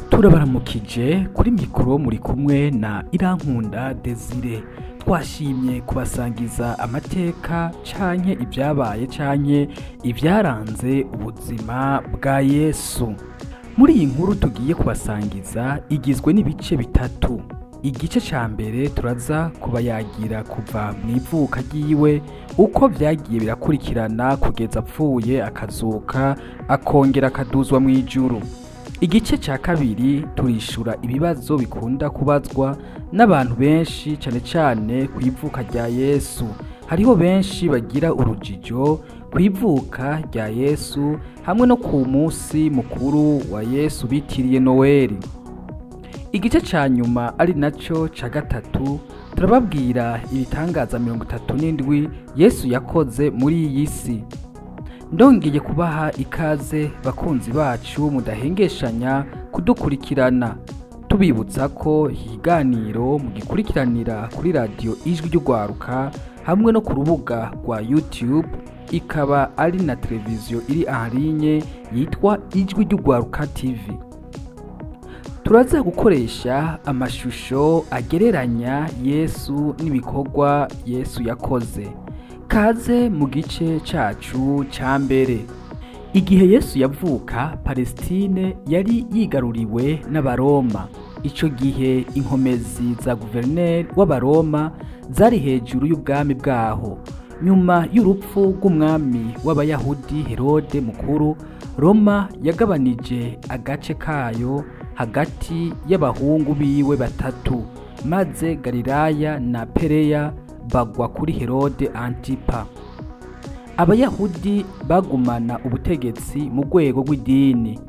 Turabaramukije kuri mikoro, muri kumwe na Irankunda Desire. Twashimye kubasangiza amateka canke ibyabaye canke ibyaranze ubuzima bwa Yesu. Muri iyi nkuru tugiye kubasangiza igizwe n'ibice bitatu. Igice ca mbere turaza kubayagira kuva mu ivuka ryiwe, uko vyagiye birakurikirana kugeza apfuye, akazuka, akongera akaduzwa mu ijuru. Igice ca kabiri turishura ibibazo bikunda kubazwa n'abantu benshi, cane cane ku ivuka rya Yesu. Hariho benshi bagira urujijo ku ivuka rya Yesu hamwe no ku munsi mukuru wa Yesu bitiriye Noweli. Igice ca nyuma, ari naco ca gatatu, turababwira ibitangaza 37 Yesu yakoze muri iyi si. Ndongeye kubaha ikaze, bakunzi bacu mudahengeshanya kudukurikirana. Tubibutsa ko ikiganiro mugikurikiranira kuri Radiyo Ijwi ry'Urwaruka hamwe no ku rubuga rwa YouTube, ikaba ari na televiziyo iri en ligne yitwa Ijwi ry'Urwaruka TV. Turaza gukoresha amashusho agereranya Yesu n'ibikorwa Yesu yakoze. Kaze mu gice cacu ca mbere. Igihe Yesu yavuka, Palestine yari yigaruriwe n'Abaroma. Ico gihe inkomezi za guverineri w'Abaroma zari hejuru y'ubwami bwaho. Nyuma y'urupfu rw'umwami w'Abayahudi Herode Mukuru, Roma yagabanije agace kayo hagati y'abahungu biwe batatu, maze Galilaya na Pereya bagwa kuri Herode Antipa. Abayahudi bagumana ubutegetsi mu rwego rw'idini,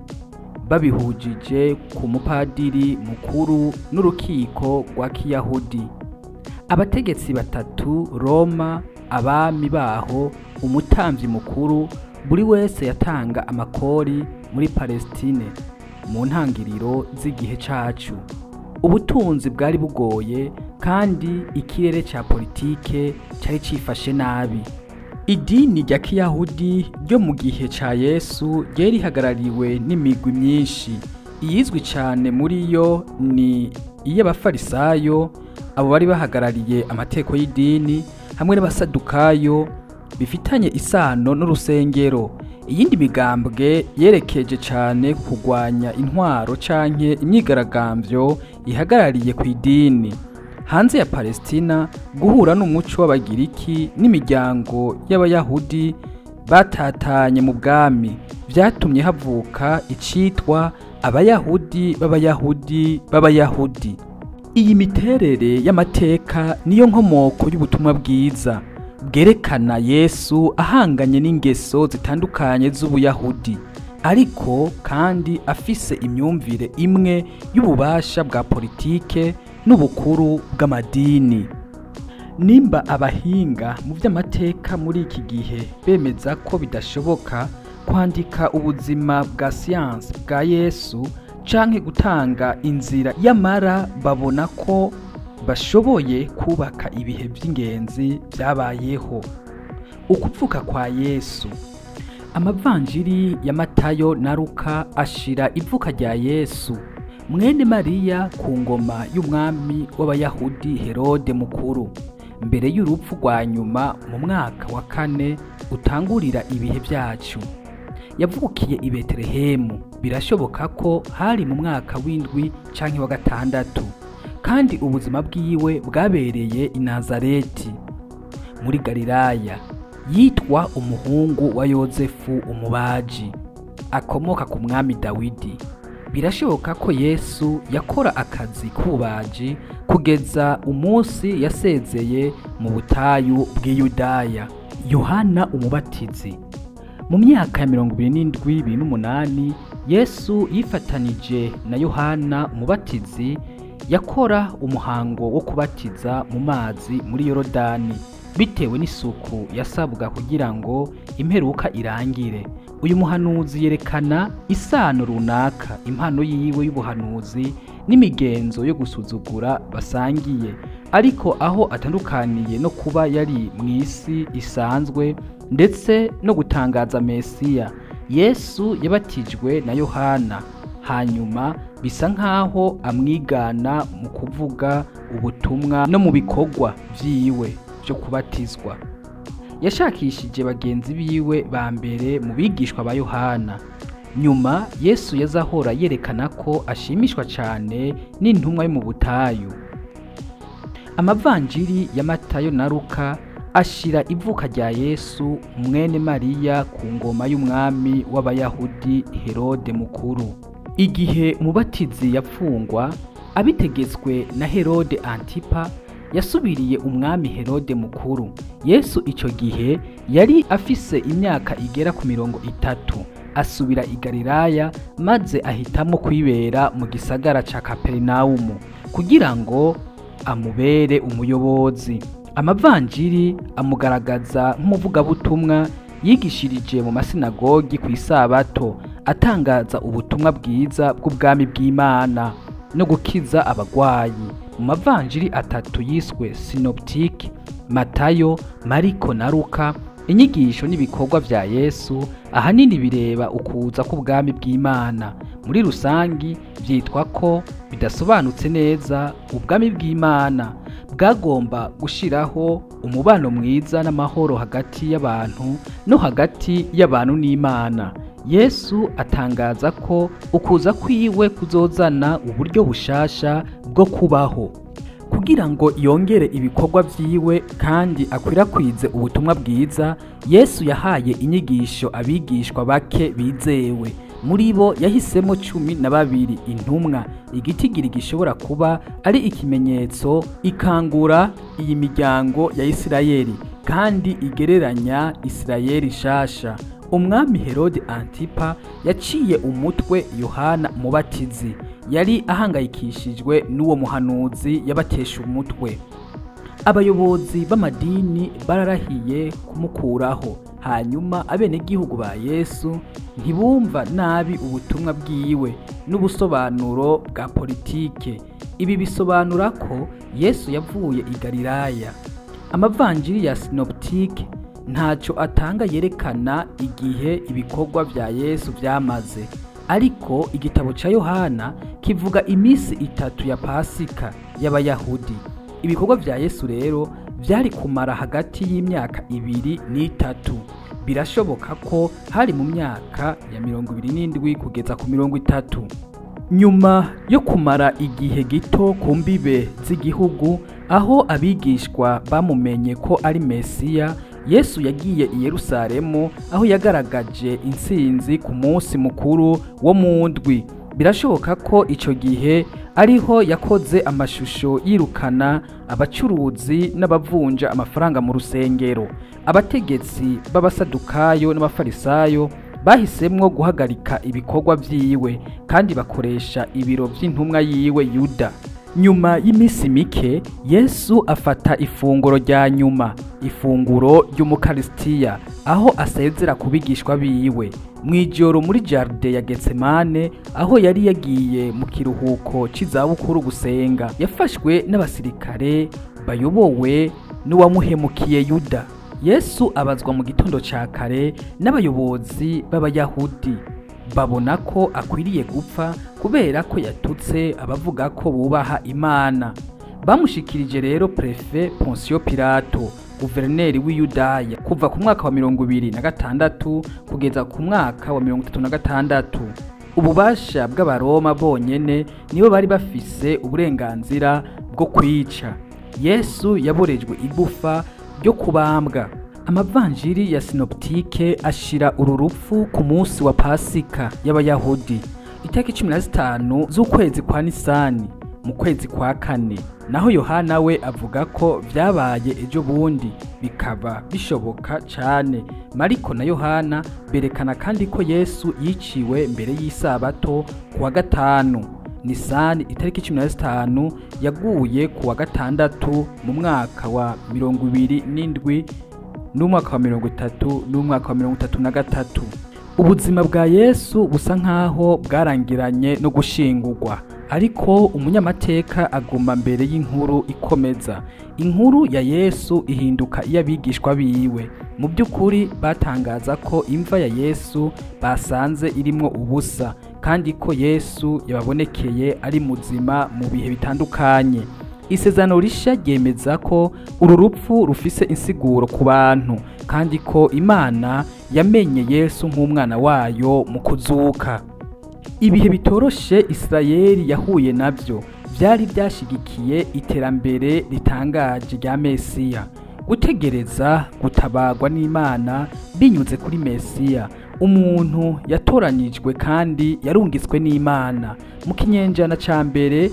babihujije ku mupadiri mukuru n'urukiko rwa kiyahudi. Abategetsi batatu, Roma, abami baho, umutambyi mukuru, buri wese yatanga amakori muri Palestine. Mu ntangiriro z'igihe cacu, ubutunzi bwari bugoye kandi ikirere ca politike cari cifashe nabi. Idini rya kiyahudi ryo mu gihe ca Yesu ryari rihagarariwe n'imigwi myinshi. Iyizwi cane muri yo ni iy'Abafarisayo, abo bari bahagarariye amateko y'idini, hamwe n'Abasadukayo bifitanye isano n'urusengero. Iyindi migambwe yerekeje cane kurwanya intwaro canke imyigaragambyo ihagarariye ku idini. Hanze ya Palestina, guhura n'umuco w'Abagiriki n'imiryango y'Abayahudi batatanye mu bwami vyatumye havuka icitwa Abayahudi b'Abayahudi b'Abayahudi. Iyi miterere y'amateka niyo nkomoko y'ubutumwa bwiza bwerekana Yesu ahanganye n'ingeso zitandukanye z'Ubuyahudi, ariko kandi afise imyumvire imwe y'ububasha bwa politike n'ubukuru bw'amadini. Nimba abahinga mu by'amateka muri iki gihe bemeza ko bidashoboka kwandika ubuzima bwa siyansi bwa Yesu canke gutanga inzira, yamara babona ko bashoboye kubaka ibihe by'ingenzi byabayeho. Ukuvuka kwa Yesu. Amavanjiri ya Matayo na Luka ashira ivuka rya Yesu mwene Mariya ku ngoma y'umwami w'Abayahudi Herode Mukuru, mbere y'urupfu rwa nyuma mu mwaka wa kane utangurira ibihe byacu. Yavukiye i Betelehemu, birashoboka ko hari mu mwaka w'indwi canke wa gatandatu, kandi ubuzima bwiwe bwabereye i Nazareti muri Galilaya. Yitwa umuhungu wa Yozefu umubaji, akomoka ku mwami Dawidi. Birashoboka ko Yesu yakora akazi k'ububaji kugeza umunsi yasezeye mu butayu bw'Iyudaya. Yohana Umubatizi. Mu myaka ya 27 28, Yesu yifatanije na Yohana Umubatizi, yakora umuhango wo kubatiza mu mazi muri Yorodani, bitewe n'isuku yasabwa kugira ngo imperuka irangire. Uyu muhanuzi yerekana isano runaka impano yiwe y'ubuhanuzi n'imigenzo yo gusuzugura basangiye, ariko aho atandukaniye no kuba yari mu isi isanzwe ndetse no gutangaza Mesiya. Yesu yabatijwe na Yohana. Hanyuma bisa nk'aho amwigana mu kuvuga ubutumwa no mu bikorwa vyiwe vyo kubatizwa. Yashakishije bagenzi biwe ba mbere mu bigishwa ba Yohana. Nyuma Yesu yazahora yerekana ko ashimishwa cyane n'intumwa yo mu butayu. Amavanjiri ya Matayo na Luka ashira ivuka rya Yesu mwene Mariya ku ngoma y'umwami w'Abayahudi Herode Mukuru. Igihe umubatizi yapfungwa abitegetswe na Herode Antipa, yasubiriye umwami Herode Mukuru. Yesu ico gihe yari afise imyaka igera ku 30, asubira i Galilaya maze ahitamo kwibera mu gisagara ca Kaperinawumu kugira ngo amubere umuyobozi. Amavanjiri amugaragaza nk'umuvugabutumwa yigishirije mu masinagogi ku isabato, atangaza ubutumwa bwiza bw'ubwami bw'Imana no gukiza abagwayi. Mu mavanjiri atatu yiswe sinoptike, Matayo, Mariko na Luka, inyigisho n'ibikorwa vya Yesu ahanini bireba ukuza k'ubwami bw'Imana. Muri rusangi vyitwa ko bidasobanutse neza ubwami bw'Imana bwagomba gushiraho umubano mwiza n'amahoro hagati y'abantu no hagati y'abantu n'Imana. Yesu atangaza ko ukuza kwiwe kuzozana uburyo bushasha bwo kubaho, kugira ngo yongere ibikorwa vyiwe kandi akwirakwize ubutumwa bwiza. Yesu yahaye inyigisho abigishwa bake bizewe. Muri bo yahisemo 12 intumwa, igitigiri gishobora kuba ari ikimenyetso ikangura iyi miryango ya Isirayeli kandi igereranya Isirayeli nshasha. Umwami Herode Antipa yaciye umutwe Yohana Umubatizi. Yari ahangayikishijwe n'uwo muhanuzi yabatesha umutwe. Abayobozi b'amadini bararahiye kumukuraho. Hanyuma abenegihugu ba Yesu ntibumva nabi ubutumwa bwiwe n'ubusobanuro bwa politike. Ibi bisobanura ko Yesu yavuye i Galilaya. Amavanjiri ya sinoptike ntacyo atanga yerekana igihe ibikorwa vya Yesu vyamaze, ariko igitabo ca Yohana kivuga iminsi 3 ya Pasika y'Abayahudi. Ibikorwa vya Yesu rero vyari kumara hagati y'imyaka 2 n'3. Birashoboka ko hari mu myaka ya 27 kugeza ku 30. Nyuma yo kumara igihe gito ku mbibe z'igihugu aho abigishwa bamumenye ko ari Mesiya, Yesu yagiye i Yerusalemu aho yagaragaje intsinzi ku munsi mukuru wo mu ndwi. Birashoboka ko ico gihe ariho yakoze amashusho yirukana abacuruzi n'abavunja amafaranga mu rusengero. Abategetsi b'abasadukayo n'abafarisayo bahisemwo guhagarika ibikorwa vyiwe kandi bakoresha ibiro vy'intumwa yiwe Yuda. Nyuma y'imisi mike Yesu afata ifunguro rya nyuma, ifunguro ry'Umukaristiya, aho asezera kubigishwa biwe. Mwijoro muri jardin ya Getsemane aho yari yagiye mu kiruhuko c'izabukuru gusenga, yafashwe n'abasirikare bayobowe n'uwamuhemukiye Yuda. Yesu abazwa mu gitondo ca kare n'abayobozi b'Abayahudi, babona ko akwiriye gupfa kubera ko yatutse abavuga ko bubaha Imana. Bamushikirije rero prefe Ponsiyo Pilato, guverineri w'Iyudaya, kuva ku mwaka wa 26 kugeza ku mwaka wa 36. Ububasha bw'Abaroma bonyene nibo bari bafise uburenganzira bwo kwica. Yesu yaborejwe igufa ryo kubambwa. Amavanjiri ya sinoptike ashira uru rupfu ku munsi wa Pasika y'Abayahudi, itariki 15 z'ukwezi kwa Nisani mu kwezi kwa 4. Naho Yohana we avuga ko vyabaye ejo bundi, bikaba bishoboka cane. Mariko na Yohana berekana kandi ko Yesu yiciwe mbere y'isabato kuwa 5 Nisani, itariki 15 yaguye kuwa 6 mu mwaka wa 27 n'umwaka wa 30 n'umwaka wa 33. Ubuzima bwa Yesu busa nkaho bwarangiranye no gushingurwa. Ariko umunyamateka aguma mbere y'inkuru ikomeza. Inkuru ya Yesu ihinduka iy'abigishwa biwe. Mu by'ukuri batangaza ko imva ya Yesu basanze irimwo ubusa, kandi ko Yesu yababonekeye ari muzima mu bihe bitandukanye. Isezerano rishya ryemeza ko uru rupfu rufise insiguro ku bantu, kandi ko Imana yamenye Yesu nk'umwana wayo mu kuzuka. Ibihe bitoroshe Isirayeli yahuye nabyo byari byashigikiye iterambere ritangaje rya Mesiya. Gutegereza gutabagwa n'Imana binyuze kuri Mesiya, umuntu yatoranijwe kandi yarungitswe n'Imana. Mu kinyenjana ca mbere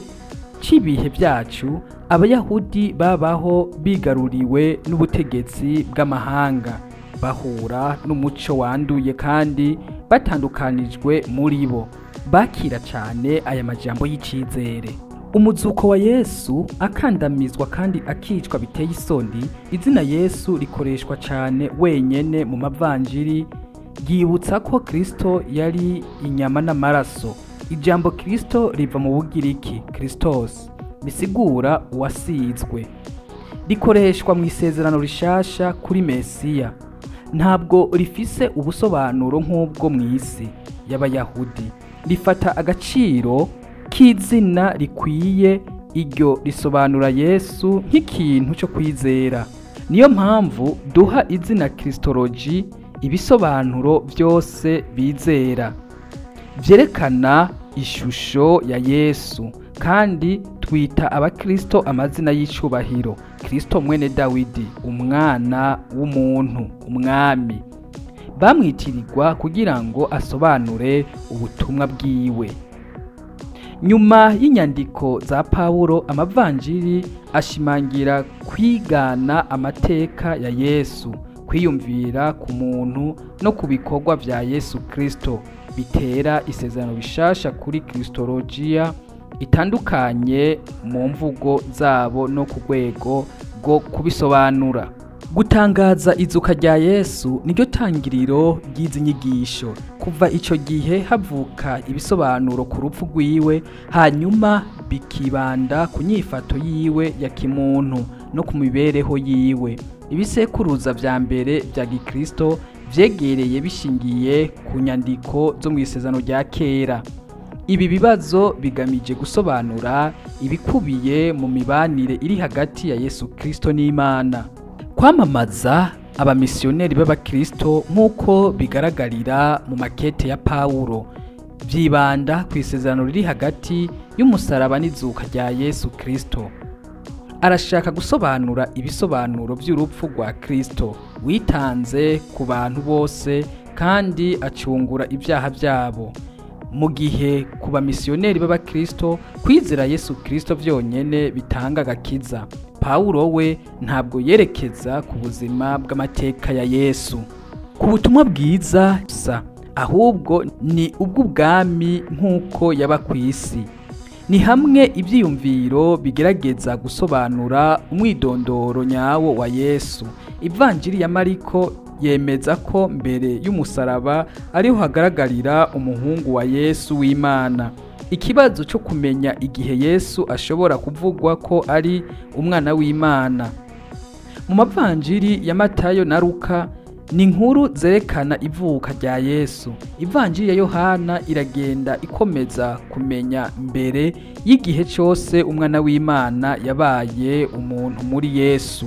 c'ibihe byacu, Abayahudi babaho bigaruriwe n'ubutegetsi bw'amahanga, bahura n'umuco wanduye kandi batandukanijwe muri bo. Bakira cyane aya majambo y'icizere. Umuzuko wa Yesu akandamizwa kandi akicwa biteye isoni. Izina Yesu rikoreshwa cyane wenyene mu mavanjiri, ryibutsa ko Kristo yari inyama n'amaraso. Ijambo Kristo riva mu Bugiriki Christos, bisigura uwasizwe. Rikoreshwa mu Isezerano Rishasha kuri Mesiya. Ntabwo rifise ubusobanuro nk'ubwo mu isi y'Abayahudi. Rifata agaciro k'izina rikwiye, iryo risobanura Yesu nk'ikintu cyo kwizera. Niyo mpamvu duha izina Christology ibisobanuro byose bizera, byerekana ishusho ya Yesu, kandi twita abakristo amazina y'icubahiro: Kristo mwene Dawidi, umwana w'umuntu, umwami. Bamwitirirwa kugira ngo asobanure ubutumwa bwiwe. Nyuma y'inyandiko za Pawulo, amavanjiri ashimangira kwigana amateka ya Yesu, kwiyumvira ku muntu no ku bikorwa vya Yesu Kristo, bitera isezerano rishasha kuri Christologia itandukanye mu mvugo zabo no ku rwego rwo kubisobanura. Gutangaza izuka rya Yesu niryo tangiriro ry'izi nyigisho. Kuva ico gihe havuka ibisobanuro ku rupfu rwiwe, hanyuma bikibanda ku nyifato yiwe ya kimuntu no ku mibereho yiwe. Ibisekuruza vya mbere vya Gikristo vyegereye bishingiye ku nyandiko zo mu Isezerano rya Kera. Ibi bibazo bigamije gusobanura ibikubiye mu mibanire iri hagati ya Yesu Kristo n'Imana. Kwamamaza abamisiyoneri b'abakristo nk'uko bigaragarira mu makete ya Pawulo, byibanda ku isezerano riri hagati y'umusaraba n'izuka rya Yesu Kristo. Arashaka gusobanura ibisobanuro by'urupfu rwa Kristo witanze ku bantu bose kandi acungura ibyaha byabo. Mu gihe ku bamisiyoneri b'abakristo kwizera Yesu Kristo byonyene bitanga agakiza, Pawulo we ntabwo yerekeza ku buzima bw'amateka ya Yesu, ku butumwa bwiza sa, ahubwo ni ubw'ubwami nk'uko yaba ku isi. Ni hamwe ibyiyumviro bigerageza gusobanura umwidondoro nyawo wa Yesu. Ivanjiri ya Mariko yemeza ko mbere y'umusaraba ariho hagaragarira umuhungu wa Yesu w'Imana. Ikibazo cyo kumenya igihe Yesu ashobora kuvugwa ko ari umwana w'Imana. Mu mavanjiri ya Matayo na Luka ni inkuru zerekana ivuka rya Yesu. Ivanjiri ya Yohana iragenda ikomeza kumenya mbere y'igihe cyose umwana w'Imana yabaye umuntu muri Yesu.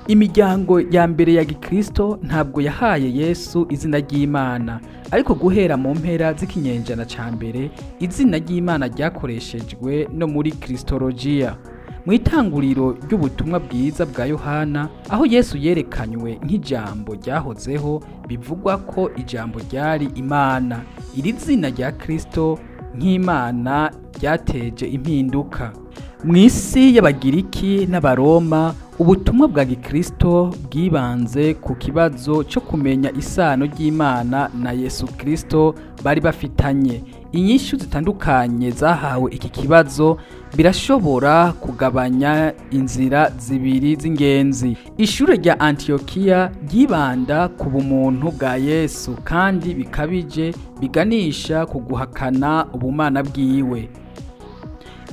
Imiryango ya mbere ya Gikristo ntabwo yahaye Yesu izina ry'Imana, ariko guhera mu mpera z'ikinyenjana ca mbere izina ry'Imana ryakoreshejwe no muri Christologia. Mu itanguriro ry'ubutumwa bwiza bwa Yohana, aho Yesu yerekanywe nk'ijambo ryahozeho, bivugwa ko ijambo ryari Imana. Iri zina rya Kristo nk'Imana ryateje impinduka mu isi y'Abagiriki n'Abaroma. Ubutumwa bwa Gikristo bwibanze ku kibazo cyo kumenya isano ry'Imana na Yesu Kristo bari bafitanye. Inyishu zitandukanye zahawe iki kibazo birashobora kugabanya inzira zibiri z'ingenzi. Ishure rya Antiokiya ryibanda ku bumuntu bwa Yesu kandi bikabije biganisha ku guhakana ubumana bwiwe.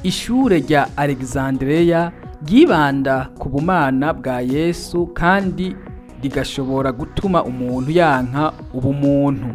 Ishure rya Alexandria ryibanda ku bumana bwa Yesu kandi rigashobora gutuma umuntu yanka ubumuntu.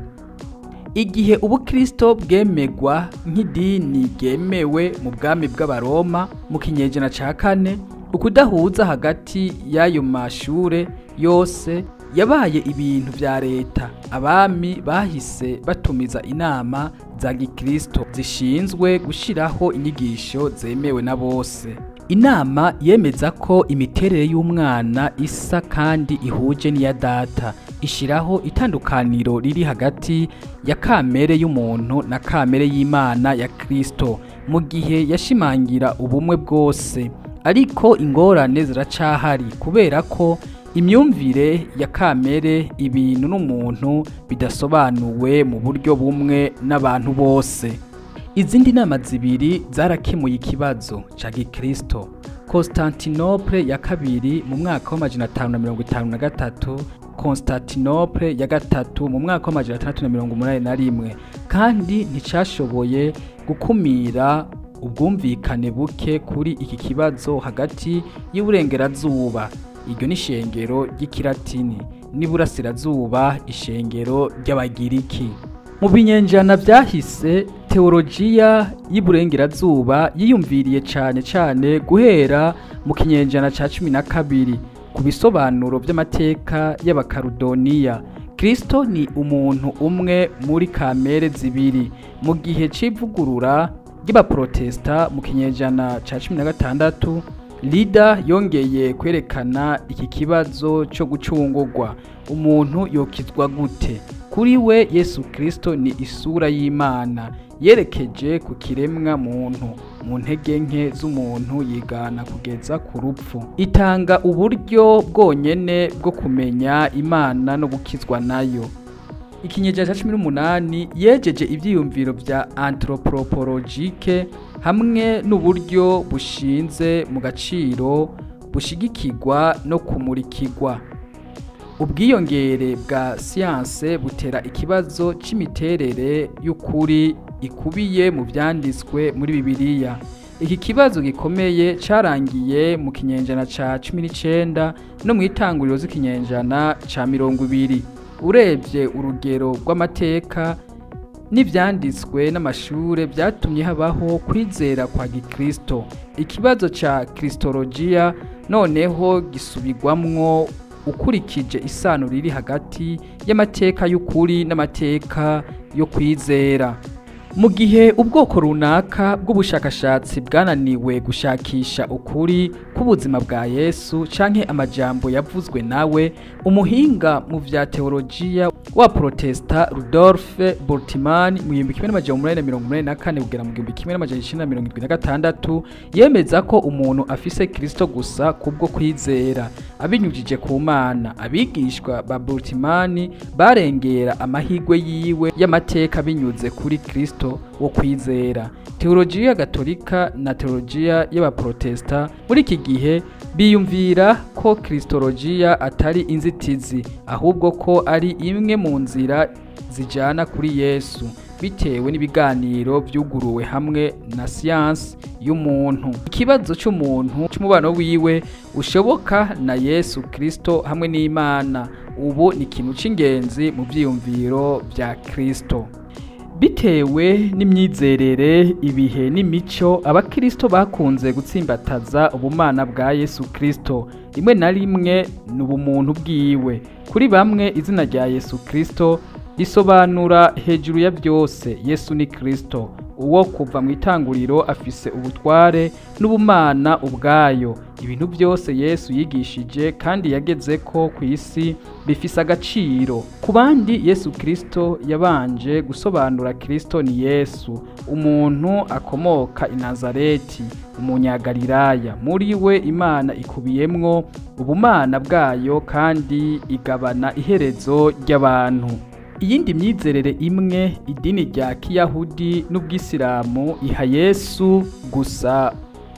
Igihe ubukristo bwemegwa nk'idini ryemewe mu bwami bw'Abaroma mu kinyejana ca kane, ukudahuza hagati y'ayo mashure yose yabaye ibintu vya leta. Abami bahise batumiza inama za gikristo zishinzwe gushiraho inyigisho zemewe na bose. Inama yemeza ko imiterere y'umwana isa kandi ihuje n'iya data, ishiraho itandukaniro riri hagati ya kamere y'umuntu na kamere y'Imana ya Kristo, mu gihe yashimangira ubumwe bwose. Ariko ingorane ziracahari kubera ko imyumvire ya kamere, ibintu n'umuntu bidasobanuwe mu buryo bumwe n'abantu bose. Izindi nama zibiri zarakemuye ikibazo ca gikristo. Constantinople ya kabiri mu mwaka wa 553, Constantinople ya gatatu mu mwaka wa 681, kandi nticashoboye gukumira ubwumvikane buke kuri iki kibazo hagati y'uburengerazuba, iryo ni ishengero ry'ikilatini, n'iburasirazuba, ishengero ry'Abagiriki. Mu binyenjana vyahise, teologiya y'iburengerazuba yiyumviriye cane cane guhera mu kinyenjana ca 12 ku bisobanuro vy'amateka y'Abakarudoniya. Kristo ni umuntu umwe muri kamere zibiri. Mu gihe c'ivugurura ry'Abaprotesta mu kinyenjana ca 16, Lida yongeye kwerekana iki kibazo cyo gucungurwa. Umuntu yokizwa gute? Kuri we Yesu Kristo ni isura y'Imana yerekeje ku kiremwa muntu, mu ntege nke z'umuntu yigana kugeza ku rupfu. Itanga uburyo bwonyene bwo kumenya Imana no gukizwa nayo. Ikinyejana ca 18 yejeje ivyiyumviro vya anthropologique hamwe n'uburyo bushinze mu gaciro bushigikirwa no kumurikirwa. Ubwiyongere bwa siyanse butera ikibazo c'imiterere y'ukuri ikubiye mu vyanditswe muri Bibiliya. Iki kibazo gikomeye carangiye mu kinyenjana ca 19 no mw'itanguriro z'ikinyenjana ca 20. Urebye urugero rw'amateka n'ivyanditswe n'amashure vyatumye habaho kwizera kwa gikristo. Ikibazo ca kristologiya noneho gisubirwamwo ukurikije isano riri hagati y'amateka y'ukuri n'amateka yo kwizera. Mu gihe ubwoko runaka bw'ubushakashatsi bwananiwe gushakisha ukuri k'ubuzima bwa Yesu canke amajambo yavuzwe nawe, umuhinga mu vya teologiya wa Protesta Rudolf Bultmann mu 1884 kugera mu 1976 yemeza ko umuntu afise Kristo gusa kubwo kwizera abinyujije ku Mana. Abigishwa ba Bultmann barengera amahigwe yiwe y'amateka binyuze kuri Kristo wo kwizera. Teologiya Gatolika na teologiya y'Abaprotesta muri iki gihe biyumvira ko kristologiya atari inzitizi, ahubwo ko ari imwe mu nzira zijana kuri Yesu, bitewe n'ibiganiro vyuguruwe hamwe na siyansi y'umuntu. Ikibazo c'umuntu c'umubano wiwe ushoboka na Yesu Kristo hamwe n'Imana ubu ni ikintu c'ingenzi mu vyiyumviro vya Kristo. Bitewe n'imyizerere, ibihe n'imico, abakristo bakunze gutsimbataza ubumana bwa Yesu Kristo, rimwe na rimwe n'ubumuntu bwiwe. Kuri bamwe izina rya Yesu Kristo risobanura hejuru ya byose. Yesu ni Kristo, uwo kuva mu itanguriro afise ubutware n'ubumana ubwayo. Ibintu byose Yesu yigishije kandi yageze ko ku isi bifise agaciro. Ku bandi, Yesu Kristo yabanje gusobanura Kristo ni Yesu, umuntu akomoka i Nazareti, umunyagalilaya. Muri we Imana ikubiyemwo ubumana bwayo kandi igabana iherezo ry'abantu. Iyindi myizerere imwe, idini rya Kiyahudi n'Ubwisilamu, iha Yesu gusa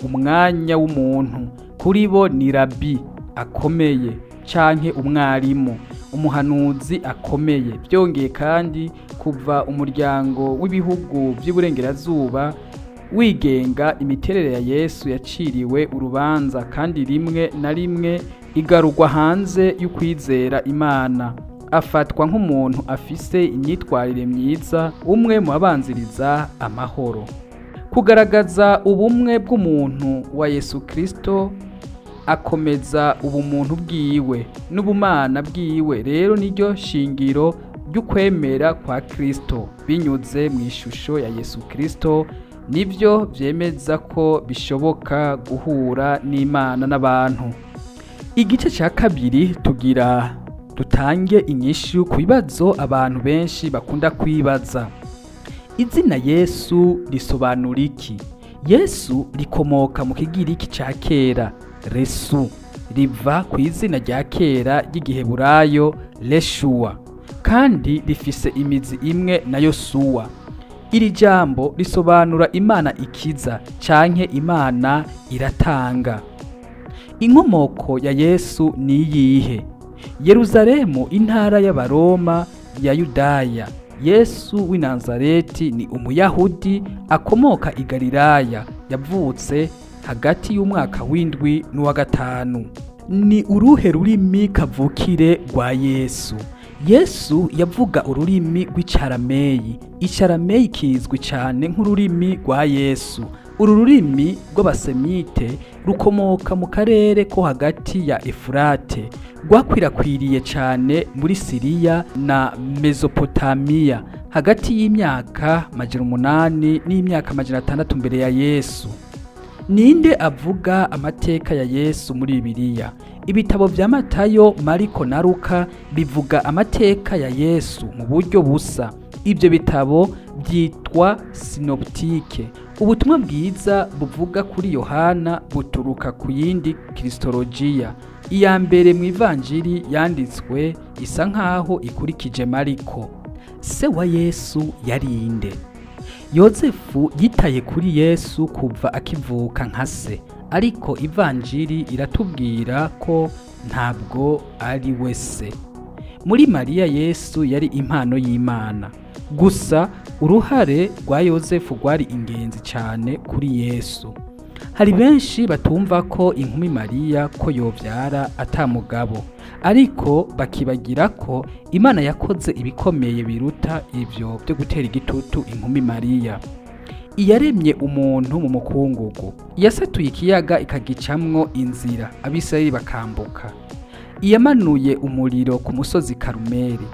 umwanya w'umuntu. Kuri bo ni rabi akomeye canke umwarimu, umuhanuzi akomeye. Byongeye kandi, kuva umuryango w'ibihugu vy'iburengerazuba Wigenga imiterere ya Yesu yaciriwe urubanza kandi rimwe na rimwe igarurwa hanze y'ukwizera Imana. Afatwa nk'umuntu afise imyitwarire myiza, umwe mu babanziriza amahoro. Kugaragaza ubumwe bw'umuntu wa Yesu Kristo, akomeza ubumuntu bwiwe n'ubumana bwiwe. Rero niryo shingiro ry'ukwemera kwa Kristo binyuze mu ishusho ya Yesu Kristo, nibyo vyemeza ko bishoboka guhura n'Imana n'abantu. Igice cya kabiri tugira dutange inyishu ku bibazo abantu benshi bakunda kwibaza. Izina Yesu risobanura iki? Yesu rikomoka mu Kigiriki ca kera Resu, riva ku izina rya kera ry'Igiheburayo Leshuwa, kandi rifise imizi imwe na Yosuwa. Iri jambo risobanura Imana ikiza canke Imana iratanga. Inkomoko ya Yesu ni iyihe? Yeruzalemu, intara y'Abaroma ya Yudaya. Yesu w'i Nazareti ni Umuyahudi akomoka i Galilaya, yavutse hagati y'umwaka w'indwi n'uwa gatanu. Ni uruhe rurimi kavukire rwa Yesu? Yesu yavuga ururimi rw'Icarameyi. Icarameyi kizwi cyane nk'ururimi rwa Yesu. Uru rurimi rw'Abasemite rukomoka mu karere ko hagati ya Efurate, rwakwirakwiriye cyane muri Siriya na Mesopotamiya hagati y'imyaka 800 n'imyaka 600 mbere ya Yesu. Ninde avuga amateka ya Yesu muri Bibiliya? Ibitabo vya Matayo, Mariko na Luka bivuga amateka ya Yesu mu buryo busa. Ibyo bitabo byitwa sinoptike. Ubutumwa bwiza buvuga kuri Yohana buturuka ku yindi kristologiya. Iya mbere mu Ivanjiri yanditswe isa nkaho ikurikije Mariko. Se wa Yesu yari inde? Yozefu yitaye kuri Yesu kuva akivuka nka se, ariko Ivanjiri iratubwira ko ntabwo ari we se. Muri Mariya Yesu yari impano y'Imana. Gusa uruhare rwa Yozefu rwari ingenzi cyane kuri Yesu. Hari benshi batumva ko inkumi Mariya ko yovyara atamugabo, ariko bakibagira ko Imana yakoze ibikomeye biruta ivyo byo gutera igitutu inkumi Mariya. Iyaremye umuntu mu mukungugu, yasatuye ikiyaga ikagicamwo inzira, Abisirayeli bakambuka. Iyamanuye umuriro ku musozi Karumeli,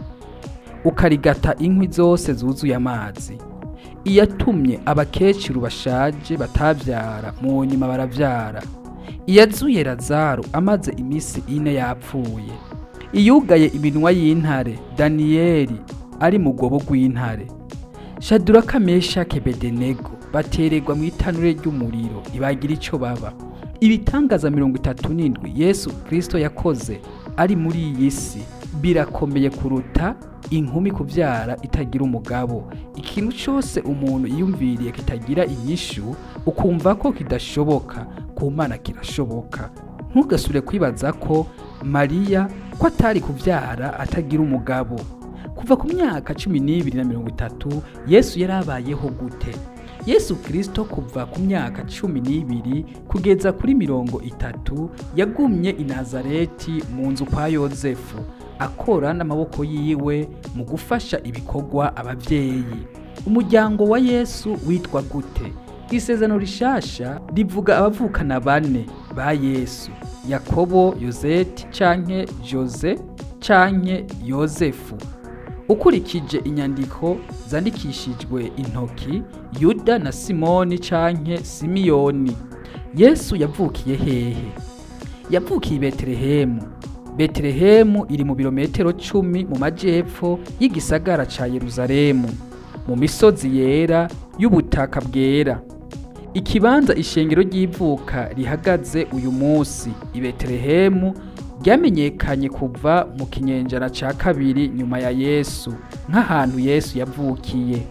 ukarigata inkwi zose zuzuye amazi. Iyatumye abakecuru bashaje batavyara mu nyuma baravyara. Iyazuye Lazaro amaze imisi 4 yapfuye. Iyugaye iminwa y'intare, Daniyeli ari mu rwobo rw'intare. Shaduraka, Meshaki, Abedenego batererwa mu itanure ry'umuriro ibagira ico baba. Ibitangaza 37 Yesu Kristo yakoze ari muri iyi si birakomeye kuruta inkumi kuvyara itagira umugabo. Ikintu cyose umuntu yiyumviriye kitagira inyishu, ukumva ko kidashoboka, ku Mana kirashoboka. Ntugasubire kwibaza ko Mariya ko atari kuvyara atagira umugabo. Kuva ku myaka 12 na 30 Yesu yarabayeho gute? Yesu Kristo kuva ku myaka 12 kugeza kuri 30 yagumye i Nazareti mu nzu kwa Yozefu, akora n'amaboko yiwe mu gufasha ibikorwa abavyeyi. Umuryango wa Yesu witwa gute? Isezerano rishasha rivuga abavukana bane ba Yesu: Yakobo, Yoseti canke Jose canke Yozefu. Ukurikije inyandiko zandikishijwe intoki, Yuda na Simoni canke Simiyoni. Yesu yavukiye hehe? Yavukiye i Betelehemu. Betelehemu iri mu birometero 10 mu majepfo y'igisagara ca Yeruzalemu, mu misozi yera y'ubutaka bwera. Ikibanza ishengero ry'ivuka rihagaze uyu munsi i Betelehemu ryamenyekanye kuva mu kinyenjana ca kabiri nyuma ya Yesu nk'ahantu Yesu yavukiye.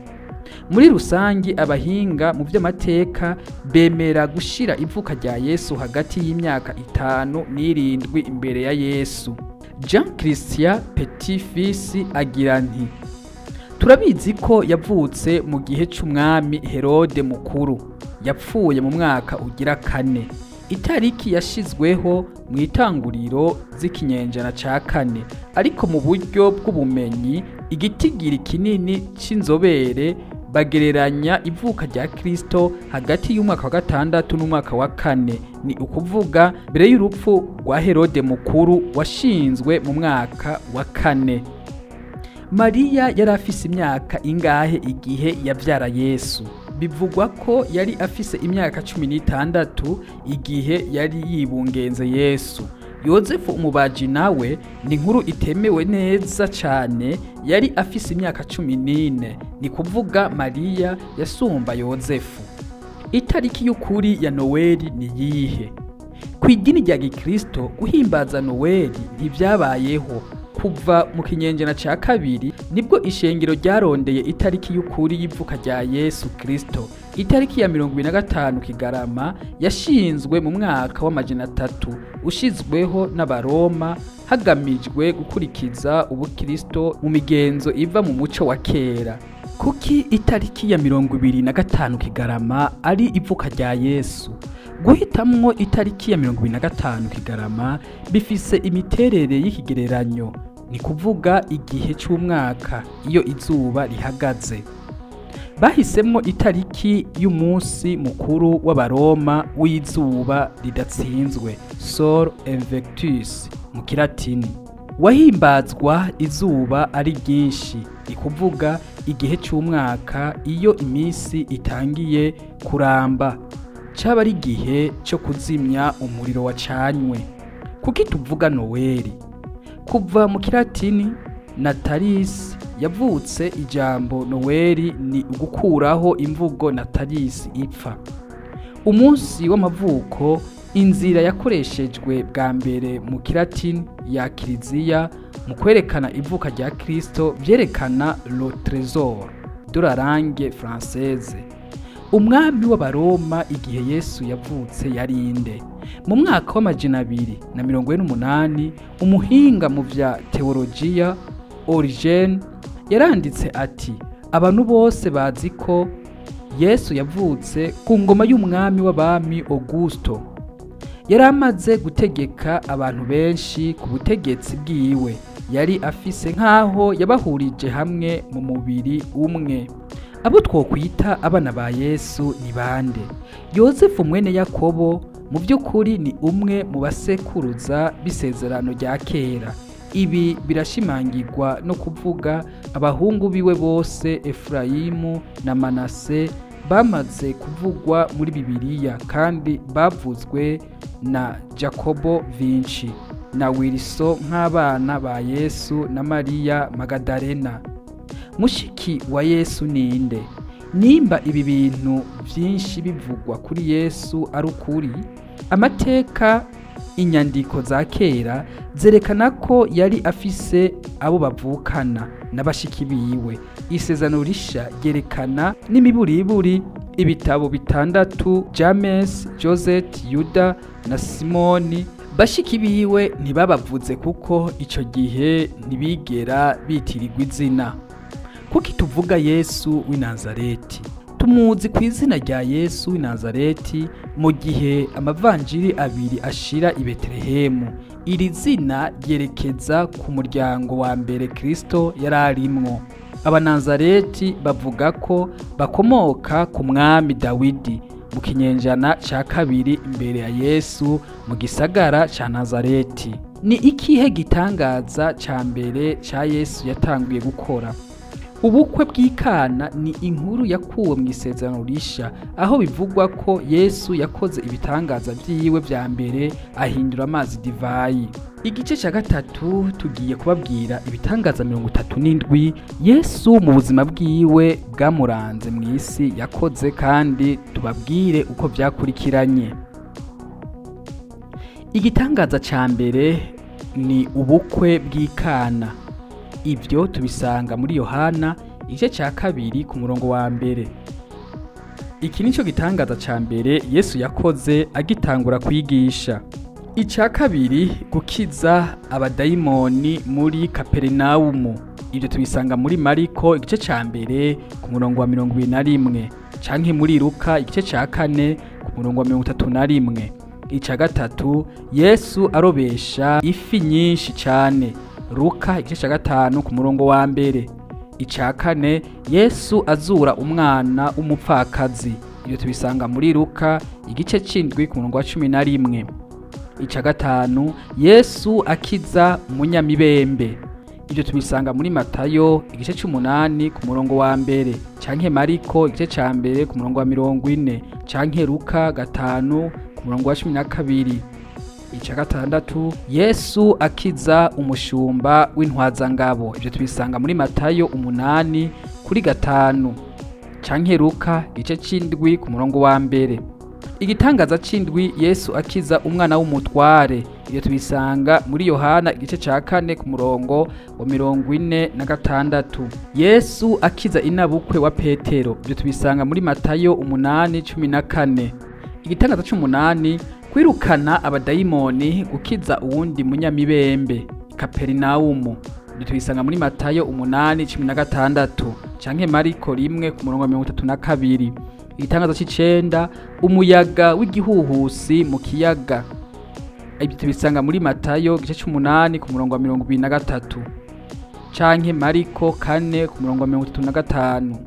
Muri rusangi abahinga mu by'amateka bemera gushira ivuka rya Yesu hagati y'imyaka 5 n'7 imbere ya Yesu. Jean Christian Petit-Fils agira nti: turabizi ko yavutse mu gihe c'umwami Herode mukuru. Yapfuye mu mwaka ugira kane. Itariki yashizweho mu itanguriro z'ikinyenjana ca kane, ariko mu buryo bw'ubumenyi igitigiri kinini c'inzobere bagereranya ivuka rya Kristo hagati y'umwaka wa gatandatu n'umwaka wa kane, ni ukuvuga mbere y'urupfu rwa Herode mukuru washinzwe mu mwaka wa kane. Mariya yari afise imyaka ingahe igihe yavyara Yesu? Bivugwa ko yari afise imyaka 16 igihe yari yibungenze Yesu. Yozefu umubaji nawe ni inkuru itemewe neza cyane, yari afise imyaka 14, ni kuvuga Mariya yasumba Yozefu. Itariki y'ukuri ya Noweli ni yihe? Ku idini rya Gikristo guhimbaza Noweli ntivyabayeho. Kuva mu kinyenjana ca kabiri nibwo ishengero ryarondeye itariki y'ukuri y'ivuka rya Yesu Kristo. Itariki ya 25 Kigarama yashinzwe mu mwaka wa 300 ushizweho n'Abaroma hagamijwe gukurikiza ubukristo mu migenzo iva mu muco wa kera. Kuki itariki ya 25 Kigarama ari ivuka rya Yesu? Guhitamwo itariki ya 25 Kigarama bifise imiterere y'ikigereranyo, ni kuvuga igihe c'umwaka iyo izuba rihagaze. Bahisemwo itariki y'umunsi mukuru w'Abaroma w'izuba ridatsinzwe, Sol Invictus mu Kilatini, wahimbazwa izuba ari ryinshi, ni kuvuga igihe c'umwaka iyo iminsi itangiye kuramba, caba ari igihe cyo kuzimya umuriro wacanywe. Kuki tuvuga Noweli? Kuva mu Kilatini Natalis yavutse, ijambo Noweli ni ugukuraho imvugo Natalis ipfa. Umunsi w'amavuko, inzira yakoreshejwe bwa mbere mu Kilatini ya Kiliziya mu kwerekana ivuka rya Kristo vyerekana le trésor de la langue française. Umwami w'Abaroma igihe Yesu yavutse yari inde? Mu mwaka wa 248 umuhinga mu vya teologiya Origene yaranditse ati: abantu bose bazi ko Yesu yavutse ku ngoma y'umwami w'abami Augusto. Yari amaze gutegeka abantu benshi ku butegetsi bwiwe, yari afise nk'aho yabahurije hamwe mu mubiri umwe. Abo twokwita abana ba Yesu ni bande? Yozefu mwene Yakobo mu by'ukuri ni umwe mu basekuruza b'isezerano rya kera. Ibi birashimangirwa no kuvuga abahungu biwe bose Efurayimu na Manase bamaze kuvugwa muri Bibiliya, kandi bavuzwe na Jacobo Vinci na Wilson nk'abana ba Yesu na Mariya Magadalena. Mushiki wa Yesu ninde? Nimba ibi bintu byinshi bivugwa kuri Yesu ari ukuri, amateka inyandiko za kera zerekana ko yari afise abo bavukana n'abashiki biwe. Isezerano risha ryerekana n'imiburiburi ibitabo 6 James, Joseph, Yuda na Simoni. Bashiki biwe ntibabavuze kuko ico gihe ntibigera bitirirwa izina. Kuki tuvuga Yesu w'i Nazareti? Tumuzi ku izina rya Yesu w'i Nazareti mu gihe amavanjiri abiri ashira i Betelehemu. Iri zina ryerekeza ku muryango wa mbere Kristo yari arimwo. Abanazareti bavuga ko bakomoka ku mwami Dawidi mu kinyenjana ca kabiri imbere ya Yesu mu gisagara ca Nazareti. Ni ikihe gitangaza ca mbere ca Yesu yatanguye gukora? Ubukwe bw'Ikana ni inkuru yakuwe mu isezerano risha, aho bivugwa ko Yesu yakoze ibitangaza vyiwe vya mbere ahindura amazi divayi. Igice ca gatatu tugiye kubabwira ibitangaza 37 Yesu mu buzima bwiwe bwamuranze mu isi yakoze, kandi tubabwire uko vyakurikiranye. Igitangaza ca mbere ni ubukwe bw'Ikana. Ibyo tubisanga muri Yohana igice ca 2 ku murongo wa 1. Iki nico gitangaza ca mbere Yesu yakoze agitangura kwigisha. Ica kabiri, gukiza abadayimoni muri Kaperinawumu. Ibyo tubisanga muri Mariko igice ca 1 ku murongo wa 21. Canke muri Luka igice ca 4 ku murongo wa 31. Ica gatatu, Yesu arobesha ifi nyinshi cane. Luka igice ca 5 ku murongo wa 1. Ica kane, Yesu azura umwana w'umupfakazi. Ibyo tubisanga muri Luka igice c'indwi ku murongo wa 11. Ica gatanu, Yesu akiza umunyamibembe. Ibyo tubisanga muri Matayo igice c'umunani ku murongo wa 1, canke Mariko igice ca 1 ku murongo wa 40, canke Luka 5 ku murongo wa 12. Ica gatandatu, Yesu akiza umushumba w'intwazangabo. Ibyo tubisanga muri Matayo 8 kuri 5, canke Luka igice c'indwi ku murongo wa 1. Igitangaza c'indwi, Yesu akiza umwana w'umutware. Ibyo tubisanga muri Yohana igice ca 4 ku murongo wa 46. Yesu akiza inabukwe wa Petero. Ibyo tubisanga muri Matayo 8:14. Igitangaza c'umunani, kwirukana abadayimoni, gukiza uwundi munyamibembe Kaperinaumu. Ibyo tubisanga muri Matayo 8:16, canke Mariko 1 ku murongo wa 32. Igitangaza c'icenda, umuyaga w'igihuhusi mu kiyaga. Ibyo tubisanga muri Matayo igice c'umunani ku murongo wa 23, canke Mariko 4 ku murongo wa 35.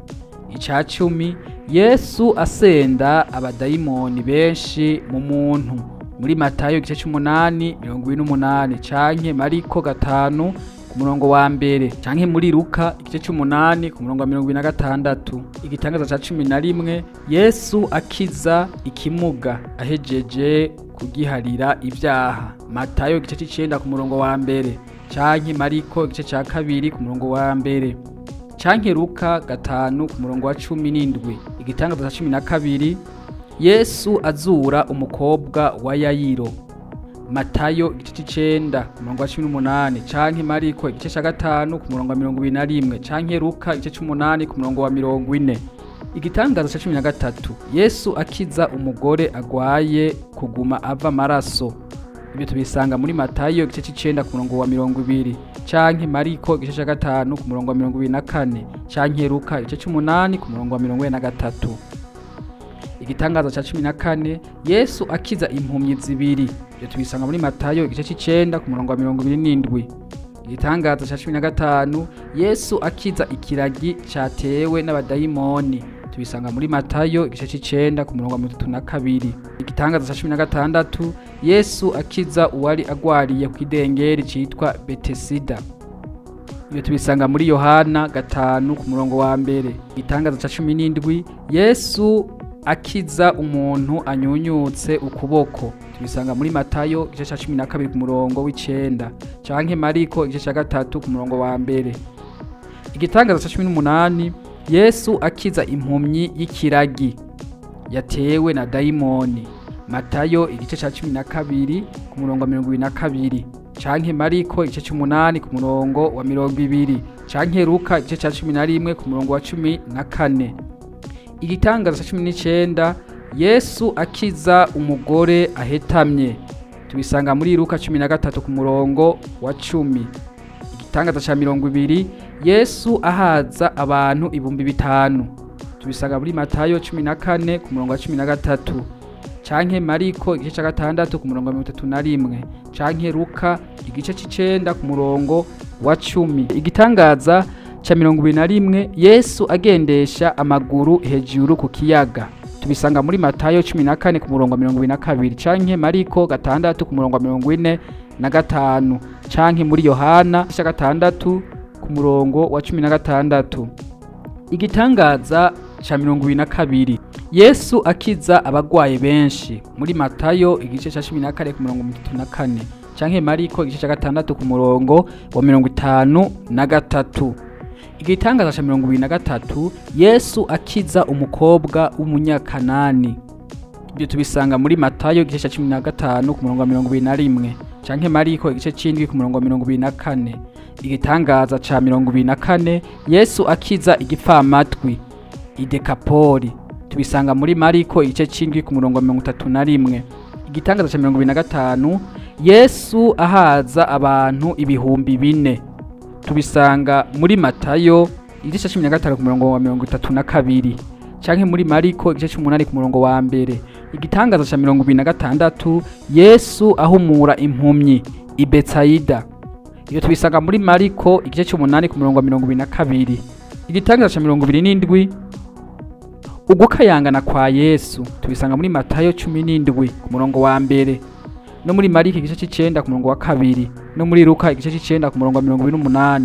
Ica 10, Yesu asenda abadayimoni benshi mu muntu. Muri Matayo igice c'umunani 28, canke Mariko 5 ku murongo wa 1, canke muri Luka igice c'umunani ku murongo wa 26. Igitangaza ca 11, Yesu akiza ikimuga ahejeje kugiharira ivyaha. Matayo igice c'icenda ku murongo wa 1, canke Mariko igice ca 2 ku murongo wa 1, canke Luka 5 ku murongo wa 17. Igitangaza ca 12, Yesu azura umukobwa wa Yayiro. Matayo igice c'icenda ku murongo wa 18, canke Mariko igice ca 5 ku murongo wa 21, canke Luka igice c'umunani ku murongo wa 40. Igitangaza ca 13, Yesu akiza umugore agwaye kuguma ava amaraso. Ibyo tubisanga muri Matayo igice c'icenda ku murongo wa 20, canke Mariko igice ca 5 ku murongo wa 24, canke Luka igice c'umunani ku murongo wa 43. Igitangaza ca 14, Yesu akiza impumyi zibiri. Ibyo tubisanga muri Matayo igice c'icenda ku murongo wa 27. Igitangaza ca 15, Yesu akiza ikiragi catewe n'abadayimoni. Tubisanga muri Matayo igice c'icenda ku murongo wa 32. Igitangaza ca 16, Yesu akiza uwari agwariye ku kidengeri citwa Betesida. Ibyo tubisanga muri Yohana 5 ku murongo wa 1. Igitangaza ca 17, Yesu akiza umuntu anyunyutse ukuboko. Tubisanga muri Matayo igice ca 12 ku murongo w'icenda, canke Mariko igice ca 3 ku murongo wa 1. Igitangaza ca 18, Yesu akiza impumyi y'ikiragi yatewe na dayimoni. Matayo igice ca 12 ku murongo wa 22, canke Mariko igice c'umunani ku murongo wa 20, canke Luka igice ca 11 ku murongo wa 14. Igitangaza ca 19, Yesu akiza umugore ahetamye. Tubisanga muri Luka 13 ku murongo wa 10. Igitangaza ca 20, Yesu ahaza abantu 5000. Tubisanga muri Matayo 14 ku murongo wa 13, canke Mariko igice ca 6 ku murongo wa 31, canke Luka igice c'icenda ku murongo wa 10. Igitangaza ca 21, Yesu agendesha amaguru hejuru ku kiyaga. Tubisanga muri Matayo 14 ku murongo wa 22, canke Mariko 6 ku murongo wa 45, canke muri Yohana 6 ku murongo wa 16. Igitangaza ca 22, Yesu akiza abagwaye benshi. Muri Matayo igice ca 14 ku murongo 34, canke Mariko igice ca 6 ku murongo wa 53. Igitangaza ca 23, Yesu akiza umukobwa w'umunyakanani. Ibyo tubisanga muri Matayo igice ca 15 ku murongo wa 21, canke Mariko igice c'indwi ku murongo wa 24. Igitangaza ca 24, Yesu akiza igipfamatwi idekapoli. Tubisanga muri Mariko igice c'indwi ku murongo wa 31. Igitangaza ca 25, Yesu ahaza abantu 4000. Tubisanga muri Matayo igice ca 15 ku murongo wa 32, canke muri Mariko igice c'umunani ku murongo wa mbere. Igitangaza ca 26, Yesu ahumura impumyi i Betsayida. Ibyo tubisanga muri Mariko igice c'umunani ku murongo wa 22. Igitangaza ca 27, ugukayangana kwa Yesu, tubisanga muri Matayo 17 ku murongo wa mbere, no muri Mariko igice c'icenda ku murongo wa kabiri, no muri Luka igice c'icenda ku murongo wa 28.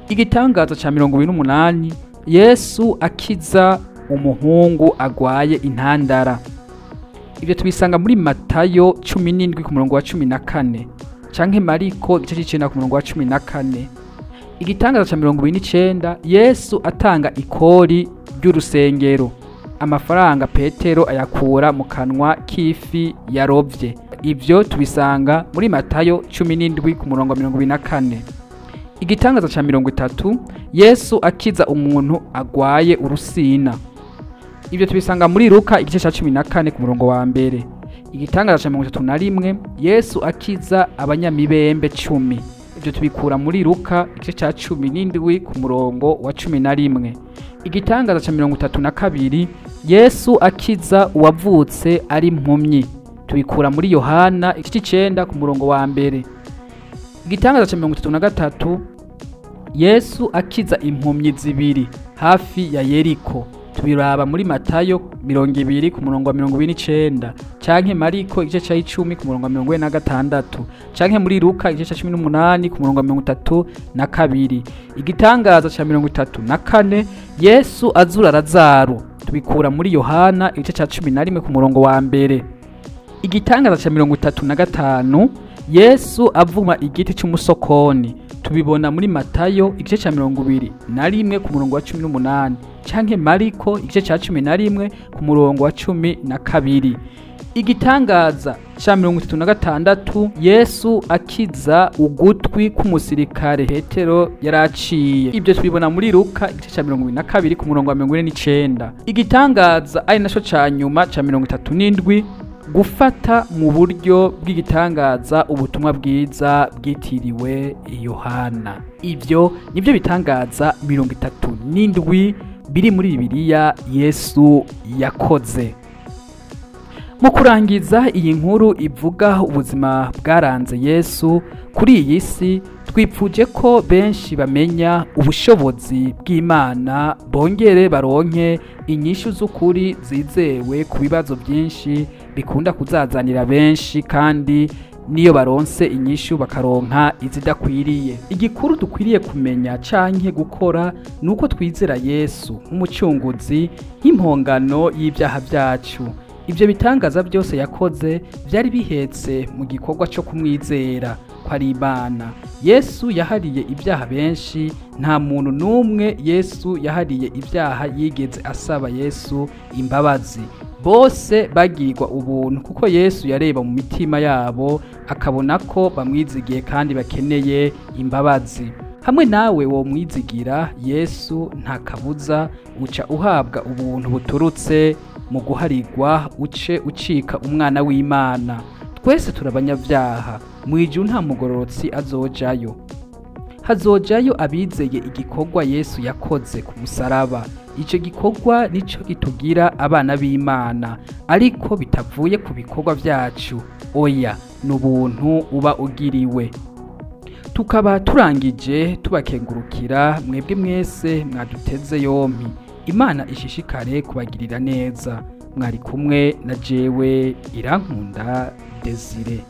Igitangaza ca 28, Yesu akiza umuhungu agwaye intandara. Ibyo tubisanga muri Matayo 17 ku murongo wa 14, canke Mariko igice c'icenda ku murongo wa 14. Igitangaza ca 29, Yesu atanga ikori ry'urusengero, amafaranga Petero ayakura mu kanwa k'ifi yarovye. Ivyo tubisanga muri Matayo 17 ku murongo wa 24. Igitangaza ca 30, Yesu akiza umuntu agwaye urusina. Ibyo tubisanga muri Luka igice ca 14 ku murongo wa mbere. Igitangaza ca 31, Yesu akiza abanyamibembe 10. Ibyo tubikura muri Luka igice ca 17 ku murongo wa 11. Igitangaza ca 32, Yesu akiza uwavutse ari impumyi. Tubikura muri Yohana igice c'icenda ku murongo wa mbere. Igitangaza ca 33, Yesu akiza impumyi zibiri hafi ya Yeriko. Tubiraba muri Matayo 20 ku murongo wa 29, canke Mariko igice ca 10 ku murongo wa 46, canke muri Luka igice ca 18 ku murongo wa 32. Igitangaza ca 34, Yesu azura Lazaro. Tubikura muri Yohana igice ca 11 ku murongo wa mbere. Igitangaza ca 35, Yesu avuma igiti c'umusokoni. Tubibona muri Matayo igice ca 21 ku murongo wa 18, canke Mariko igice ca 11 ku murongo wa 12. Igitangaza ca 36, Yesu akiza ugutwi k'umusirikare Petero yaraciye. Ibyo tubibona muri Luka igice ca 22 ku murongo wa 49. Igitangaza ari naco ca nyuma ca 37, gufata mu buryo bw'igitangaza ubutumwa bwiza bwitiriwe Yohana. Ibyo nibyo bitangaza 37 biri muri Bibiliya Yesu yakoze. Mu kurangiza iyi nkuru ivuga ubuzima bwaranze Yesu kuri iyi si, twipfuje ko benshi bamenya ubushobozi bw'Imana, bongere baronke inyishu z'ukuri zizewe ku bibazo byinshi bikunda kuzazanira benshi, kandi niyo baronse inyishu bakaronka izidakwiriye. Igikuru dukwiriye kumenya canke gukora nuko twizera Yesu nk'umucunguzi, nk'impongano y'ibyaha byacu. Ibyo bitangaza byose yakoze byari bihetse mu gikorwa cyo kumwizera ko ari Imana. Yesu yahariye ibyaha benshi, nta muntu n'umwe Yesu yahariye ibyaha yigeze asaba Yesu imbabazi. Bose bagirirwa ubuntu kuko Yesu yareba mu mitima yabo akabona ko bamwizigiye kandi bakeneye imbabazi. Hamwe nawe wo mwizigira Yesu nta kabuza uca uhabwa ubuntu buturutse mu guharigwa, uce ucika umwana w'Imana. Twese turabanyabyaha, mu ijuru nta mugororotsi azojayo. Hazojayo abizeye igikorwa Yesu yakoze ku musaraba. Ico gikorwa nico gitugira abana b'Imana, ariko bitavuye ku bikorwa vyacu. Oya, n'ubuntu uba ugiriwe. Tukaba turangije tubakengurukira mwebwe mwese mwaduteze yompi. Imana ishishikare kubagirira neza. Mwari kumwe na jewe Irankunda Desire.